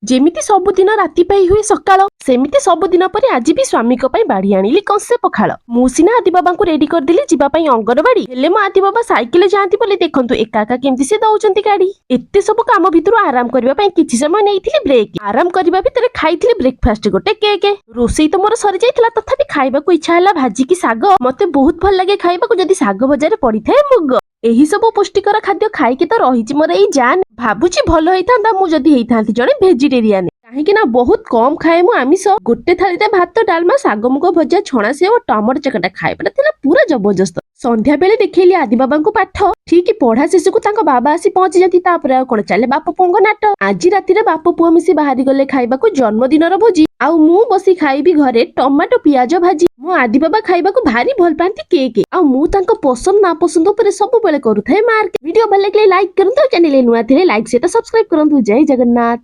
ଯେମିତି ସବୁଦିନ ରାତି ପାଇଁ ହୁଏ ସକାଳ, ସେମିତି ସବୁଦିନ ପରି ଆଜି ବି ସ୍ୱାମୀଙ୍କ ପାଇଁ ବାଢି ଆଣିଲି କଂସେ ପଖାଳ। ମୁଁ ସିନା ଆଦି ବାବାଙ୍କୁ ରେଡି କରିଦେଲି ଯିବା ପାଇଁ ଅଙ୍ଗନବାଡି, ହେଲେ ମୋ ଆଦି ବାବା ସାଇକେଲ ଯାଆନ୍ତି ବୋଲି ଦେଖନ୍ତୁ ଏକା ଏକା କେମିତି ସେ ଦଉଛନ୍ତି ଗାଡି। ଏତେ ସବୁ କାମ ଭିତରୁ ଆରାମ କରିବା ପାଇଁ କିଛି ସମୟ ନେଇଥିଲି ବ୍ରେକ୍। ଆରାମ କରିବା ଭିତରେ ଖାଇଥିଲି ବ୍ରେକଫାଷ୍ଟ ଗୋଟେ କେକ୍। ରୋଷେଇ ତ ମୋର ସରିଯାଇଥିଲା, ତଥାପି ଖାଇବାକୁ ଇଚ୍ଛା ହେଲା ଭାଜିକି ଶାଗ। ମତେ ବହୁତ ଭଲ ଲାଗେ ଖାଇବାକୁ ଯଦି ଶାଗ ଭଜାରେ ପଡିଥାଏ ମୁଗ। ଏହି ସବୁ ପୁଷ୍ଟିକର ଖାଦ୍ୟ ଖାଇକି ତ ରହିଛି ମୋର ଏଇ ଜାନ୍। ଭାବୁଛି ଭଲ ହେଇଥାନ୍ତା ମୁଁ ଯଦି ହେଇଥାନ୍ତି ଜଣେ ଭେଜିଟେରିଆନ, କାହିଁକି ନା ବହୁତ କମ ଖାଏ ମୁଁ ଆମିଷ। ଗୋଟେ ଥାଳିରେ ଭାତ, ଡାଲମା, ଶାଗ ମୁଗ ଭଜା, ଛଣା ସେଉ ଓ ଟମାଟୋ ଚକଟା ଖାଇବାଟା ଥିଲା ପୁରା ଜବରଦସ୍ତ। ସନ୍ଧ୍ୟା ବେଳେ ଦେଖେଇଲି ଆଦି ବାବାଙ୍କୁ ପାଠ। ଠିକ ପଢା ଶେଷକୁ ତାଙ୍କ ବାବା ଆସି ପହଞ୍ଚି ଯାନ୍ତି। ତାପରେ ଆଉ କଣ, ଚାଲେ ବାପ ପୁଅଙ୍କ ନାଟ। ଆଜି ରାତିରେ ବାପ ପୁଅ ମିଶି ବାହାରି ଗଲେ ଖାଇବାକୁ ଜନ୍ମଦିନର ଭୋଜି, ଆଉ ମୁଁ ବସି ଖାଇବି ଘରେ ଟମାଟୋ ପିଆଜ ଭାଜି। ମୋ ଆଦି ବାବା ଖାଇବାକୁ ଭାରି ଭଲ ପାଆନ୍ତି କେକ୍, ଆଉ ମୁଁ ତାଙ୍କ ପସନ୍ଦ ନାପସନ୍ଦ ଉପରେ ସବୁବେଳେ କରୁଥାଏ ମାର୍କ। ଭିଡିଓ ଭଲ ଲାଗିଲେ ଲାଇକ୍ କରନ୍ତୁ, ଆଉ ଚ୍ୟାନେଲ ନୂଆ ଥିଲେ ଲାଇକ୍ ସହିତ ସବସ୍କ୍ରାଇବ କରନ୍ତୁ। ଜୟ ଜଗନ୍ନାଥ।